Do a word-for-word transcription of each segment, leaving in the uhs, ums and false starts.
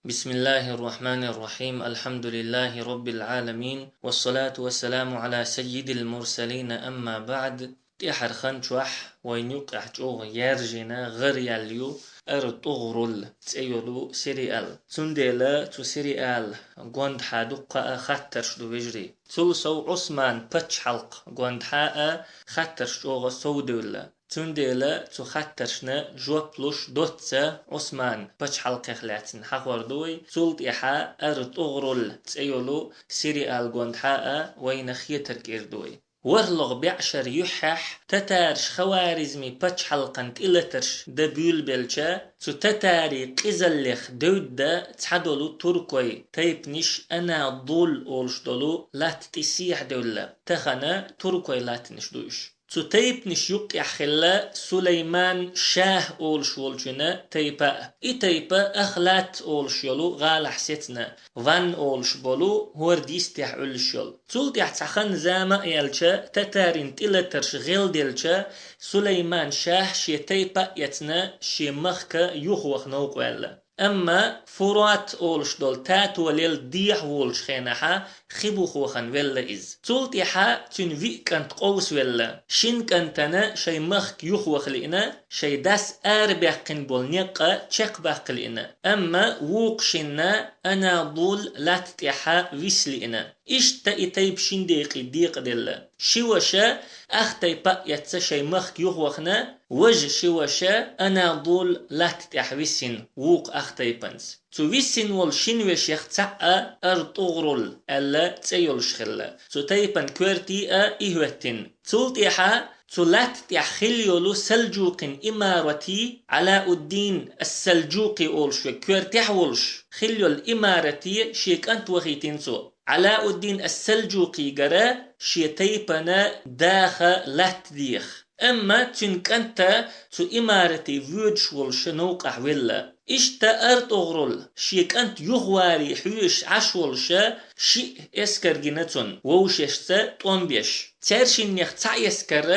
بسم الله الرحمن الرحيم. الحمد لله رب العالمين. والصلاة والسلام على سيد المرسلين. أما بعد. ТӀехьархан чохь вайн юккъехь чӀогӀа яьржина гӀар яьлла ю «Ар тӀугӀрул» цӀе йолу сериал. Цундела цу сериал гондахьа дуккха а хаттарш ду, вежарий. Цул сов Ӏусман пачхьалкх гондахьа а хаттарш чӀогӀа совдевлла. Цундела цу хаттаршна жоп луш доцца Ӏусман пачхьалкхех лаьцна хьахор ду вай, цул тӀаьхьа «Ар тӀугӀрул» цӀе йолу сериал гондахьа а вайна хетарг эр ду вай. ВорхӀалгӀа бӀешеран юьххьехь татараш Хаваризми пачхьалкхан тӀелатарш дан буьйлабелча, цу татарийн къизаллех девдда цхьадолу туркойн тайпанаш Анадул олуш долу латта тӀе сехьадевлла. Тахана туркойн латтанаш ду уьш. Цу тайпанаш юккъехь хилла Сулайман Шах олуш волчуьнан тайпа а. И тайпа Ахлат олуш йолу гӀалахь сецна, Ван олуш болу хӀордан йистехь Ӏуьллуш йолу. Цул тӀаьхьа цхьа хан-зама а яьлча, татарийн тӀелатарш гӀелделча, Сулайман Шах шен тайпа а эцна, шен махка юхаваха новкъа ваьлла. Амма Фурат олуш долу тато лелла дехьа волчу хенахьа хи буха вахана велла иза. Цул тӀаьхьа цуьнан виъ кӀант къовсавелла. Шина кӀантана шайн махка юхаваха лиъна, шайн дас арабаьккхина болу некъ а чекхбаккха лиъна. Амма вукху шинна Анадул латта тӀехьа виса лиъна. Иштта и тайпа шина декъе декъаделла. Ши ваша ах тайпа а эцна шайн махка юхавахана, важа ши ваша Анадул латта тӀехь висина вукху ах тайпанца. Цу висина волу шина вешех цхьаъ а Артугърул аьлла цӀе йолуш хилла. Цу тайпан коьртий а и хӀоьттина. Цул тӀаьхьа цу латта тӀехь хилла йолу Салджукъийн имаратий Ӏалауддин ас-Салджукъи олуш верг коьртехь волуш хилла йолу имарате шен кӀант вахийтина цо. Ӏалауддин ас-Салджукъигара шен тайпана даха латта деха. Амма цуьнан кӀанта цу имарате воьдуш волуша новкъахь велла. Иштта Артугърул шен кӀант юхаваре хьоьжуш Ӏаш волуша шиъ эскар гина цунна, вовшашца тӀом беш. Цаьршиннех цхьа эскар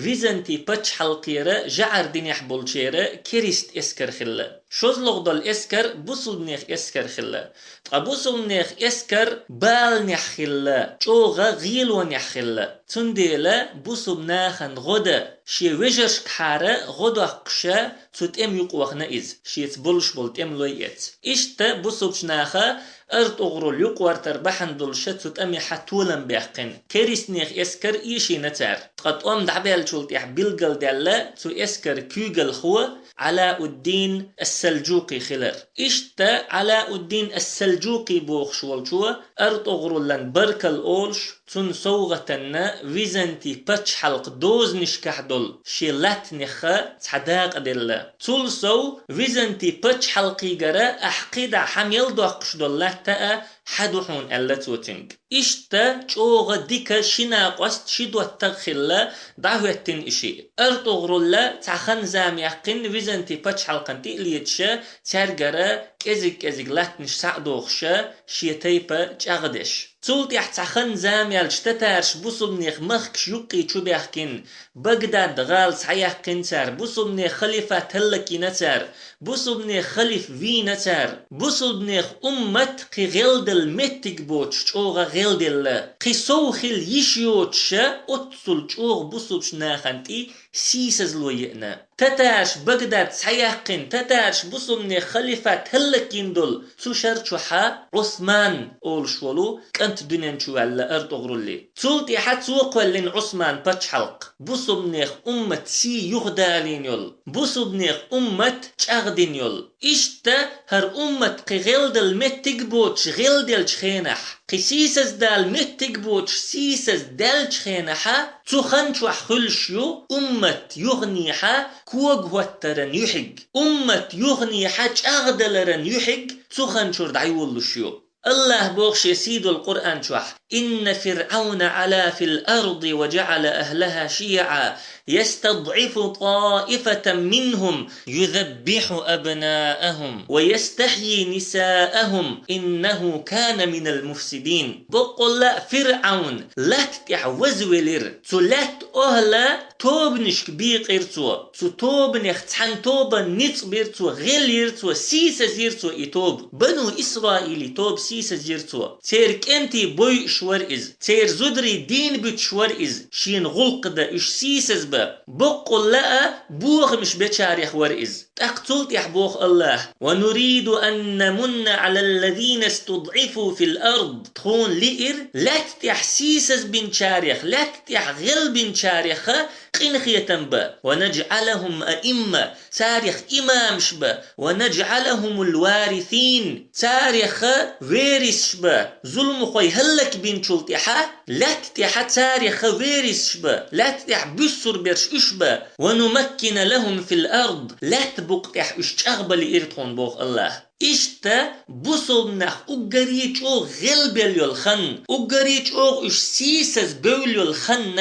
Византий пачхьалкхера жӀар динехь болчеран керист эскар хилла. ШозлагӀа долу эскар бусулбанех эскар хилла. Ткъа бусулбанех эскар баланехь хилла, чӀогӀа гӀелонехь хилла. Цундела бусулба нахана гӀо дан шен вежаршкахьара гӀо доккхуша цу тӀема юкъавахана иза, шеца болуш болу тӀема лой эца. Иштта бусулбачу наха Артугърул юкъагӀортар бахьана долуша цу тӀамехьа толам баьккхина. Керистанех эскар эшийна цара. Ткъа тӀом дӀабаьллачул тӀаьхьа билгалдаьлла цу эскаран куьйгалхо Ӏалауддин ас-Салджукъи хилар. Иштта Ӏалауддин ас-Салджукъи бохуш волчо Артугъруллан баркалла олуш, цунна совгӀатанна Византий пачхьалкхан дозанашкахь долу шен латтанеха цхьа дакъа делла. Цул сов Византий пачхьалкхигара ахь кхидӀа хьан мел доккхуш долу латта а хьан ду хьуна аьлла цо цуьнга. Иштта чӀогӀа дика ши накъост, ши доттагӀа хилла дӀахӀоьттина и шиъ. Артугърулла цхьа хан-зама яьккхина Византий пачхьалкхан тӀе а леташа, цаьргара кӀезиг-кӀезиг латтанаш схьа а дохуша, шен тайпа чӀагӀдеш. Цул тӀаьхьа цхьа хан-зама яьлча татараш бусулбанех махкаш юккъе чу баьхкина, Багдад гӀала схьаяьккхина цара, бусулбанех халифат хӀаллакйина цара, бусулбанех халиф вийна цара. Бусулбанех уммат кхин гӀелдала меттиг боцуш чӀогӀа гӀелделла. Кхин сов хила йиш йоцуша оццул чӀогӀа бусулбачу нахана тӀе сийсазло еана. Татараш Багдад схьаяьккхина, татараш бусулбанех халифат хӀаллакйина долу цу шар чохьа Ӏусман олуш волу кӀант дуьнен чу ваьлла Артугърулли. Цул тӀаьхьа цо кхоьллина Ӏусман пачхьалкх. Бусулбанех уммат сий юхадалийна йолу, бусулбанех уммат чӀагӀдина йолу. Иштта хӀара уммат кхин гӀелдала меттиг боцуш гӀелделчу хенахь, кхин сийсаздала меттиг боцуш сийсаздаьллачу хенахьа, цу хан чохь хуьлуш ю уммат юханехьа когахӀоттаран юьхьиг, уммат юханехьа чӀагӀдаларан юьхьиг цу хан чуьра дӀайолалуш ю. АллахӀа боху шен сийдолу Къуръан чохь: «إن فرعون علا في الأرض وجعل أهلها شيعا يستضعف طائفة منهم يذبح أبناءهم ويستحيي نساءهم إنه كان من المفسدين. Боккъала ФирӀавн латта тӀехь вазвелира. Цу лаьтта охӀла тобанашка бийкъира цо. Цу тобанех цхьана тобанна ницкъ бира цо, гӀел йира цо, сийсазйира цо и тоба. Бану Исраилий тоба сийсазйира цо. Церан кӀентий бойуш вара иза. Церан зударий дийна буьтуш вара иза. Шена гӀуллакх дан уьш сийсазбан. Боккъала а бохамаш бечарех вара иза. ТӀаккха цул тӀехь боху АллахӀа: ونريد أن نمن على الذين استضعفوا في الأرض. Тхуна лиира лаьтта тӀехь сийсазбинчарех, лаьтта тӀехь гӀелбинчарех къинхетам бан, ونجعلهم أئمة, царех имамаш бан, ونجعلهم الوارثين, царех верисаш бан, зуламхой хӀаллакбинчул тӀаьхьа, лаьтта тӀехь царех верисаш бан, лаьтта тӀехь буьссур берш уьш бан, ونمكن لهم في الأرض, лаьтта букъа тӀехь уьш чӀагӀбан лиира тхуна, боху АллахӀа. Иштта бусалба нах уггаре чӀогӀа гӀелбелла йолу хан, уггаре чӀогӀа уьш сийсаз бевлла йолу хан,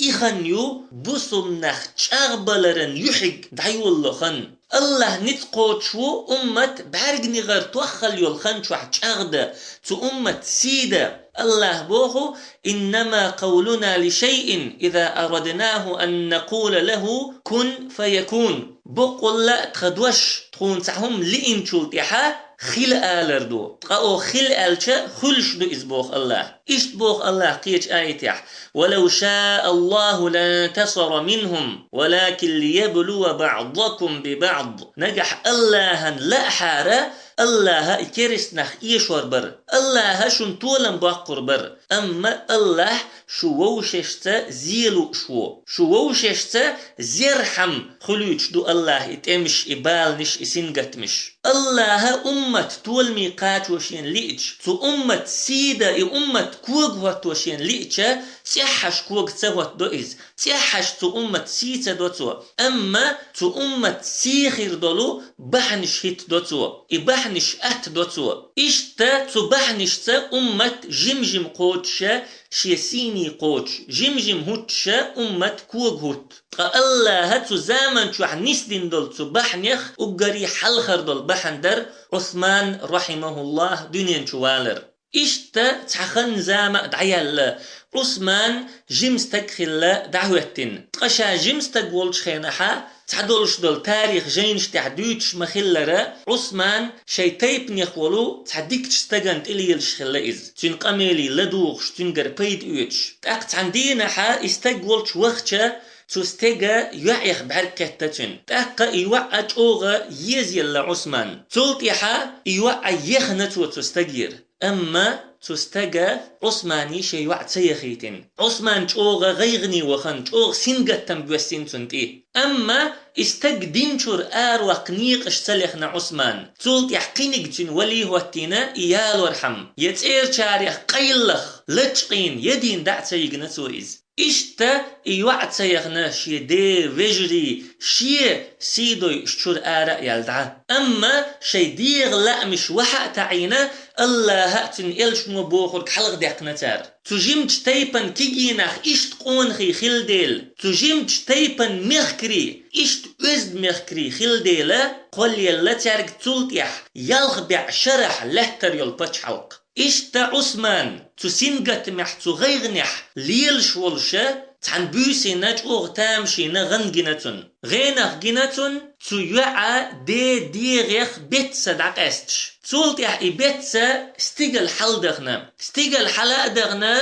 и хан ю бусалба нах чӀагӀбаларан юьхьиг дӀайолало хан. АллахӀ ницкъ кхочуш ву уммат бӀаьрганегӀар тоххал йолу хан чохь чӀагӀдан, цу уммат сий дан. АллахӀа боху: إنما قولنا لشيء إذا أردناه أن نقول له كن فيكون. Боккъалла а тхан дош тхуна цхьа хӀума лиъначул тӀаьхьа хила алар ду. Ткъа оха хила аьлча, хуьлуш ду иза, боху АллахӀа. Иштта боху АллахӀа кхечу аятехь: ولو شاء الله لانتصر منهم ولكن ليبلو بعضكم ببعض. Нагахь АллахӀан лаахьара, АллахӀа и керста нах эшор бара. АллахӀа шуна толам боккхур бара. Амма АллахӀ шу вовшашца зен лууш ву. Шу вовшашца зерхьама хуьлуьйтуш ду АллахӀа и тӀемаш, и баланаш, и сингаттамаш. АллахӀа уммат толаме кхачо шена лиъча, цу уммат сий дан, и уммат кога хӀотто шена лиъча, цӀеххьаш кога ца хӀоттадо иза. ЦӀеххьаш цу уммат сий ца до цо. Амма цу уммат сий хир долу бахьанаш хӀиттадо цо. И бахьанаш аттадо цо. Иштта цу бахьанашца уммат жим-жим кхочуша, шен сийне кхочуш, жим-жим хӀуттуша уммат кога хӀутту. Ткъа АллахӀа цу заман чохь нисдина долу цу бахьанех уггаре хьалхара долу бахьана дара Ӏусман, рахьимахуллахӀ, дуьнен чу валар. Иштта цхьа хан-зама а дӀаяьлла, Ӏусман жима стаг хилла дӀахӀоьттина. Ткъа ша жима стаг волчу хенахьа, цхьадолуш долу тарих жайнаш тӀехь дуьйцуш ма-хиллара, Ӏусман шайн тайпанех волу цхьа дикачу стагана тӀелелаш хилла иза, цуьнан къамеле ладугӀуш, цуьнгара пайда оьцуш. ТӀаккха цхьана дийнахьа и стаг волчу вахча, цу стеган йоӀех бӀаьрг кхетта цуьнан. ТӀаккха и йоӀ а чӀогӀа езаелла Ӏусман. Цул тӀаьхьа и йоӀ а ехна цо цу стагера. Амма цу стага Ӏусмане шен йоӀ ца яхийтина. Ӏусман чӀогӀа гӀайгӀане вахана, чӀогӀа сингаттам боьссина цунна тӀе. Амма и стаг динчуьра араваккха некъаш ца лехна Ӏусман. Цул тӀаьхьа кхиниг цуьнан вале хӀоттийна и ялорхьама. Я цӀерачарех къайлах, лачкъийна, я дийна дӀа а ца йигна цо иза. Иштта и йоӀ ца яхна, шен ден вежарий, шен сий дойуш чуьра ара а яьлла дӀа. Амма шайн дегӀан лаамаш вахьа а таӀийна, АллахӀа а, цуьнан элчано бохург хьалхадаьккхина цара. Цу жимачу тайпан кегий нах иштта къонахий хилла дела, цу жимачу тайпан мехкарий иштта оьзда мехкарий хилла дела, кхоллаелла цаьрга цул тӀаьхьа ялх бӀе шарахь лаьттара йолу пачхьалкх. Иштта Ӏусман цу сингаттамехь, цу гӀайгӀанехь лелаш волуша, цхьана буьйсина чӀогӀа тамашийна гӀан гина цунна. ГӀенах гина цунна цу йоӀан ден дегӀех бецса дӀакъаьсташ. Цул тӀаьхьа и бецса стигала хьаладахна. Стигала хьала а дахна,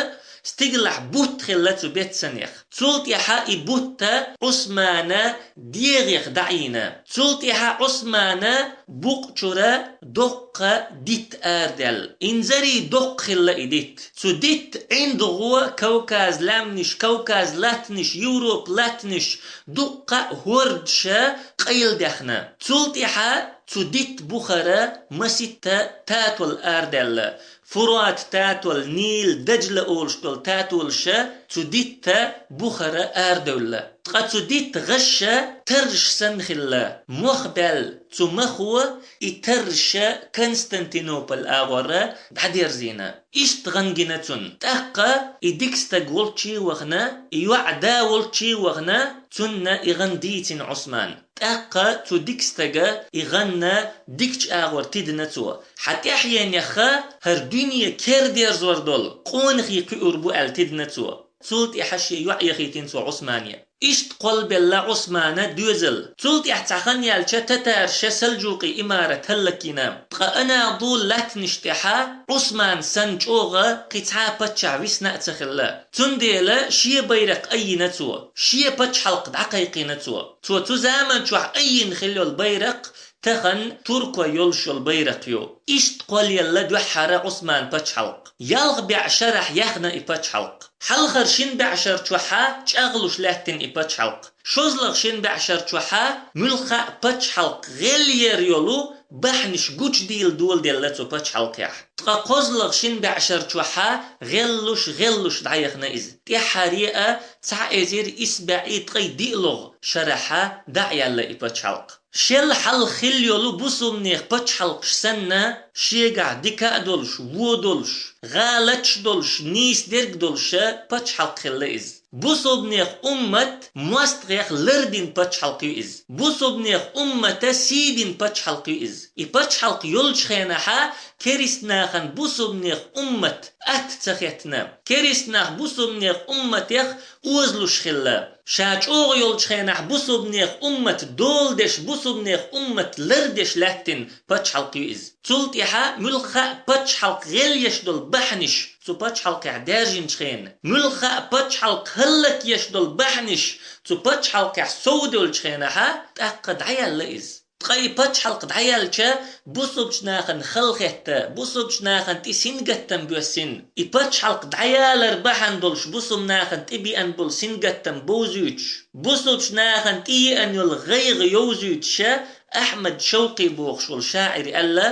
стигалахь бутт хилла цу бецсанех. Цул тӀаьхьа и бутт Ӏусмана дегӀех дӀаийна. Цул тӀаьхьа Ӏусмана букъ чуьра доккха дитт арадаьлла. Инзаре доккха хилла и дитт. Цу дитта ӀиндагӀо Кавказ лаьмнаш, Кавказ латтанаш, Европа латтанаш дуккха а хӀордаш къайладаьхна. Цул тӀаьхьа цу дитта бухара маситта татол арадаьлла. Фурат татол, Нил, Дажла олуш долу татолаша цу дитта бухара арадевлла. Ткъа цу дитта гӀаш тарраш санна хилла, мох баьлла, цу махо и тарраш Константинополь агӀорра дӀадерзийна. Иштта гӀан гина цунна. ТӀаккха и дика стаг волччий вахана, и йоӀ да волччий вахана, цунна и гӀан дийцина Ӏусмана. ТӀаккха цу дика стага и гӀан дикачу агӀор тидина цо. Хьан тӀаьхьенеха хӀара дуьне кердерзор долу къонахий кхуьур бу аьлла тидина цо. Цул тӀаьхьа шен йоӀ яхийтина цо Ӏусмане. Иштта кхолбелла Ӏусмана доьзал. Цул тӀаьхьа цхьа хан яьлча татараша Салджукъий имарат хӀаллакйина. Ткъа Анадул латтанаш тӀехьа Ӏусман санна чӀогӀа кхин цхьа паччахь висна а ца хилла. Цундела шен байракх айина цо, шен пачхьалкх дӀакхайкхийна цо. Цо цу заман чохь айина хилла йолу байракх тахана туркой йолуш йолу байракх ю. Иштта кхолъелла дуьххьара Ӏусман пачхьалкх. Ялх бӀе шарахь яьхна и пачхьалкх. Хьалхара шина бӀе шар чохьа чӀагӀлуш лаьттина и пачхьалкх. ШозлагӀа шина бӀе шар чохьа муьлхха а пачхьалкх гӀелъяр йолу бахьанаш гучудийла доладелла цу пачхьалкхехь. Ткъа кхозлагӀа шина бӀе шар чохьа гӀеллуш, гӀеллуш дӀаяхна иза. ТӀаьххьара а цхьа эзар исс бӀе ткъе диълагӀа шарахьа дӀа а яьлла и пачхьалкх. Шел хьалха хилла йолу бусулбанех пачхьалкхаш санна, шегахь дика а долуш, вон долуш, гӀалаташ долуш, нийса дерг долуша пачхьалкх хилла иза. Бусулбанех уммат мостагӀех лардина пачхьалкх ю иза. Бусулбанех уммата сий дина пачхьалкх ю иза. И пачхьалкх йолчу хенахьа керист нахана бусулбанех уммат атта ца хеттина. Керист нах бусулбанех умматех озалуш хилла. Ша чӀогӀа йолчу хенахь бусулбанех уммат доладеш, бусулбанех уммат лардеш лаьттина пачхьалкх ю иза. Цул тӀаьхьа муьлхха а пачхьалкх гӀелъеш долу бахьанаш цу пачхьалкхехь даьржинчу хенахь, муьлхха а пачхьалкх хӀаллакъеш долу бахьанаш цу пачхьалкхехь совдевллачу хенахьа, тӀаккха дӀаяьлла иза. Ткъа и пачхьалкх дӀаяьлча, бусулбачу нахана халахетта, бусулбачу нахана тӀе сингаттам боьссина. И пачхьалкх дӀаялар бахьана долуш бусулба нахана тӀе биъан болу сингаттам бовзуьйтуш, бусулбачу нахана тӀе еана йолу гӀайгӀа йовзуьйтуша, Ахьмад Шавкъи бохуш волу шаӀира аьлла: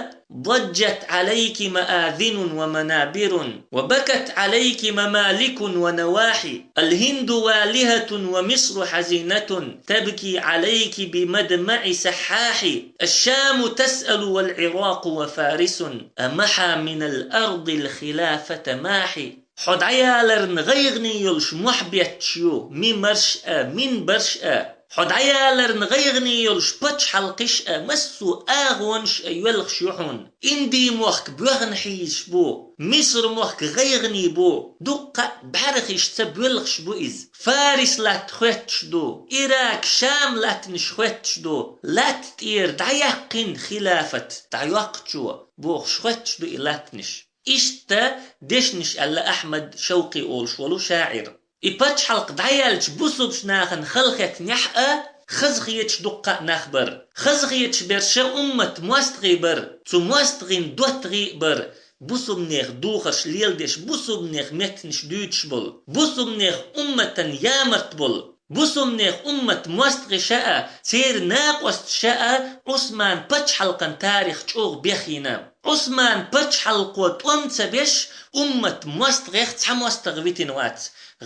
«ضجت عليك مآذن ومنابر، وبكت عليك ممالك ونواحي. الهند والهة ومصر حزينة، تبكي عليك بمدمع سحاح. الشام تسأل والعراق وفارس، أمحا من الأرض الخلافة ماحي». Хьо дӀаяларна гӀайгӀане йолуш мохь бетташ ю мимарш а, минбарш а. Хьо дӀаяларна гӀайгӀане йолуш пачхьалкхаш а, массо а агӀонаш а йоьлхуш ю хьуна. Инди-мохк боьхна хьийзаш бу, Миср-мохк гӀайгӀане бу, дуккха а бӀаьрхишца боьлхуш бу иза. Фарис латта хоьттуш ду, Ирак, Шам латтанаш хоьттуш ду, латта тӀера дӀаяьккхина хилафат, дӀайоккхучо, бохуш хоьттуш ду и латтанаш. Иштта дешнаш аьлла Ахьмад Шавкъи олуш волу шаӀира. И пачхьалкх дӀаяьлча бусулбачу нахана халахетнехь а, хазахеташ дуккха а нах бара. Хазахеташ берша уммат мостагӀий бара, цу мостагӀийн доттагӀий а бара, бусулбанех духарш леладеш, бусулбанех меттанаш дуьйцуш болу, бусулбанех умматан ямарт болу. Бусулбанех уммат мостагӀаша а, церан накъосташа а Ӏусман пачхьалкхан тарих чӀогӀа бехйина. Ӏусман пачхьалкхо тӀом ца беш, уммат мостагӀех цхьа мостагӀа витина вац.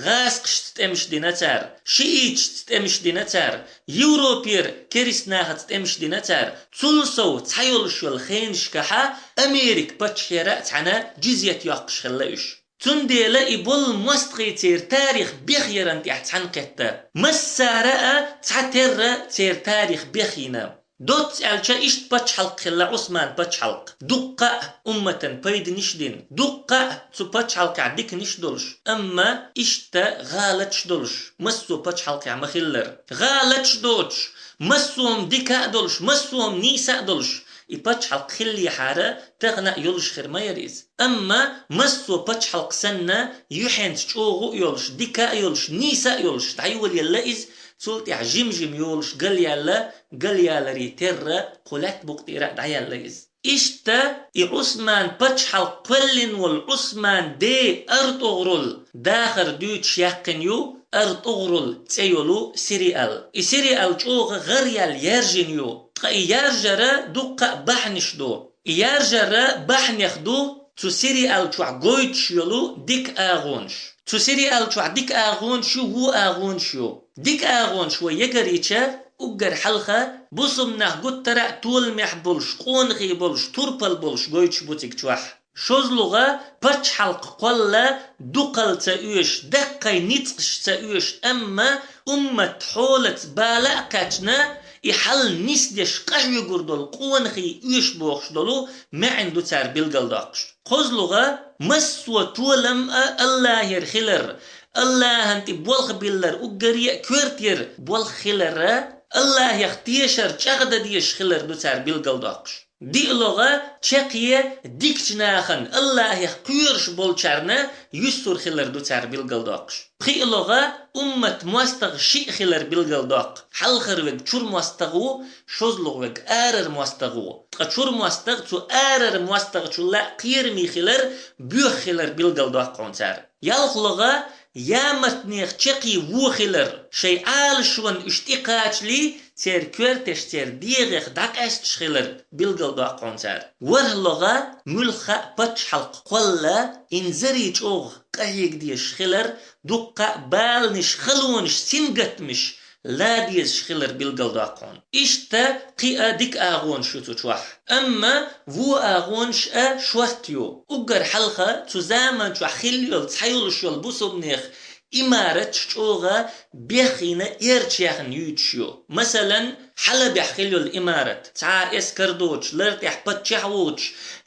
ГӀазкхашца тӀемаш дина цара, шииташца тӀемаш дина цара, Европера керист нахаца тӀемаш дина цара. Цул сов цхьа йолуш йолу хенашкахьа Америка паччахьера а цхьаьна джизьят йоккхуш хилла уьш. Цундела и болу мостагӀий церан тарих бехъяран тӀехь цхьаьнакхетта. Массара а цхьатерра церан тарих бехйина. Доцца аьлча, иштта пачхьалкх хилла Ӏусман пачхьалкх. Дуккха а умматан пайданаш а дина, дуккха а цу пачхьалкхехь диканаш а долуш, амма иштта гӀалаташ а долуш, массо а пачхьалкхехь ма-хиллара. ГӀалаташ а доцуш, массо а дика а долуш, массо а нийса а долуш, и пачхьалкх хиллехьара, тахана а йолуш хир ма яра иза. Амма массо а пачхьалкх санна, юьхьанца чӀогӀа а йолуш, дика а йолуш, нийса а йолуш, дӀайолаелла иза, цул тӀаьхьа жим-жима йолуш галъяьлла, галъяларий терра кху лаьтта букъа тӀера а дӀаяьлла иза. Иштта и Ӏусман пачхьалкх кхоьллина волу Ӏусман ден артӀугӀрул дахар дуьйцуш яьккхина ю «АртӀугӀрул» цӀе йолу сериал. И сериал чӀогӀа гӀараяьлла яьржина ю, ткъа и яржара дуккха а бахьанаш ду. И яржара бахьанех ду цу сериал чохь гойтуш йолу дика агӀонаш. Цу сериал чохь дика агӀонаш ю, вон агӀонаш ю. Дика агӀонаш вай ягарийча, уггар хьалха бусулба нах гуттара а толамехь болуш, къонахий болуш, турпал болуш гойтуш бу цига чохь. ШозлагӀа, пачхьалкх кхолла дукхалла ца оьшу, даккхий ницкъаш ца оьшу, амма уммат хьолаца бала а кхаьчна, и хьал нисдеш къахьоьгур долу къонахий оьшу бохуш долу маьӀна ду цара билгалдоккхуш. КхозлагӀа, массо а толам а Аллахьера хилар, Аллахьан тӀе болх биллар уггаре а коьртера болх хилар а, Аллахьех тешар чӀагӀдан дезаш хилар ду цара билгалдоккхуш. ДиълагӀа, чаккхе дикачу нахана, Аллахьех кхоьруш болчарна юьсур хилар ду цара билгалдоккхуш. ПхиълагӀа, уммат мостагӀа шиъ хилар билгалдоккху: хьалхара верг чуьра мостагӀа ву, шозлагӀа верг арара мостагӀа ву. Ткъа чуьра мостагӀа цу арара мостагӀчул а кхераме хилар, боьха хилар билгалдоккху хьуна цара. ЯлхлагӀа, ямартнех чаккхе вон хилар, шайн Ӏалашонна уьш тӀекхачале, церан коьрташ, церан дегӀех дӀакъаьсташ хилар билгалдоккху хьуна цара. ВорхӀлагӀа, муьлхха а пачхьалкх кхолла инзаре чӀогӀа къахьега дезаш хилар, дуккха а баланаш, халонаш, сингаттамаш ла дезаш хилар билгалдоккху хьуна. Иштта кхин а дика агӀонаш ю цу чохь. Амма вон агӀонаш а шортта ю. Уггар хьалха цу заман чохь хилла йолу, цхьайолуш йолу бусулбанех имараташ чӀогӀа бехйина, эрча яьхна юьйцуш ю. Масалан, Хьалабехь хилла йолу имарат, цхьа а эскар доцуш, лар тӀехь паччахь воцуш,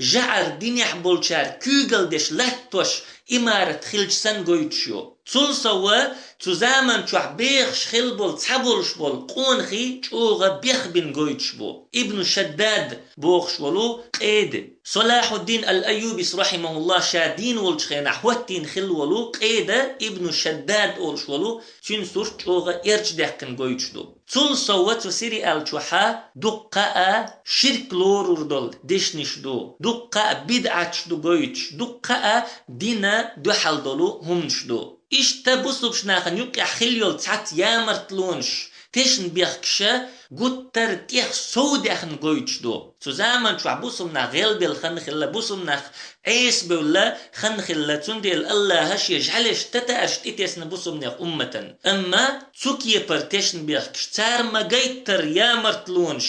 жӀар динехь болчара куьйгалла деш латтош имарат хилча санна гойтуш ю. Цул сова, цу заман чохь бехаш хилла болу, цхьаболуш болу къонахий чӀогӀа бехбина гойтуш бу. Ибну Шаддад бохуш волу къеда. Салахьуддин ал-Айюбис, рахьимахуллах, ша дийна волчу хенахь хӀоттийна хилла волу къеда Ибну Шаддад олуш волу, цуьнан сурт чӀогӀа эрча даьккхина гойтуш ду. Цул сова, цу сериал чохьа дуккха а ширк лорур долу дешнаш ду, дуккха а бидӀаташ ду гойтуш, дуккха а дина дуьхьал долу хӀуманаш ду. Иштта бусулбачу нахана юккъехь хилла йолу цхьацца ямартлонаш, тешнабехкаш гуттар а тӀех сов даьхна гойтуш ду. Цу заман чохь бусулба нах гӀелбелла хан хилла, бусулба нах Ӏеса бевлла хан хилла, цундела Аллаха шен жӀаьлеш татаарш тӀетесна бусулбанех умматан. Амма цу кепара тешнабехкаш, цара ма гайттара ямартлонаш,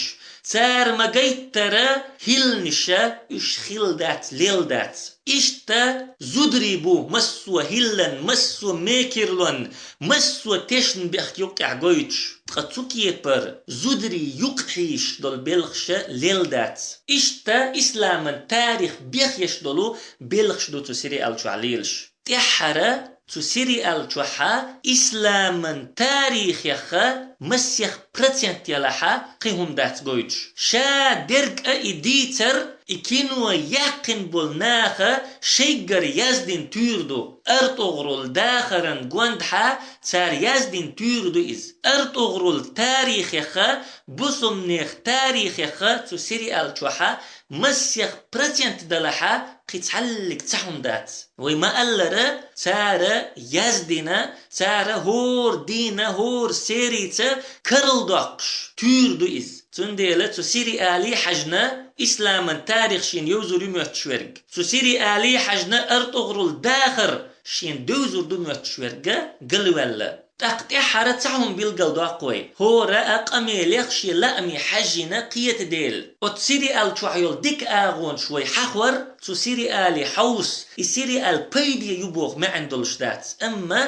цара ма гайттара хӀилланаша, уьш хилла дац, лелла дац. Иштта зударий бу массо а хӀиллан, массо а мекерлон, массо а тешнабехк юккъехь гойтуш. Ткъа цу кепара зударий юкъахьийзаш долу белхаша лелла дац. Иштта исламан тарих бехъеш долу белхаш ду цу сериал чохь лелаш. ТӀаьххьара цу сериал чохьа исламан тарихеха масех процент ялахьа кхин хӀума дац гойтуш. Ша дерг а и дийцар, и кино яьккхина болу наха шайггара яздина туьйра ду. АртӀогӀаралла дахаран гондахьа цара яздина туьйра ду иза. АртӀогӀаралла тарихеха, бусулбанех тарихеха цу сериал чохьа масех процент далахьа кхин цхьаллиг цхьа хӀума дац. Вай ма-аллара, цара яздина, цара хӀора дийна, хӀора серийца карладоккхуш туьйра ду иза. Цундела цу сериале хьаьжна исламан тарих шена йовзур ю моьттуш верг. Цу сериале хьаьжна артӀогӀаралла дахар шена девзур ду моьттуш верг а галваьлла. ТӀаккха тӀаьххьара цхьа хӀума билгалдоккху вай. ХӀора а къамелех шен лааме хьаьжжина кхетадела. Оцу сериал чохь йолу дика агӀонаш вай хьахор, цу сериале хьовса, и сериал пайде ю боху маьӀна долуш дац. Амма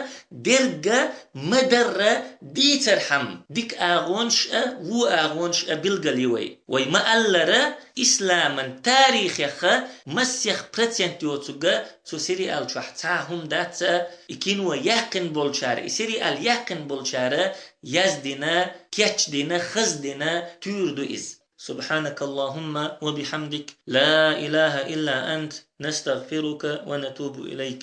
дерга ма-дарра дийцархьама, дика агӀонаш а, вон агӀонаш а билгал ю вай. Вай ма-аллара, исламан тарихеха масех процент йоцург а цу сериал чохь цхьа хӀума дац а, и кино яьккхина болчара, и сериал яьккхина болчара яздина, кечдина, хаздина туьйра ду иза. سبحانك اللهم وبحمدك، لا إله إلا أنت، نستغفرك ونتوب إليك.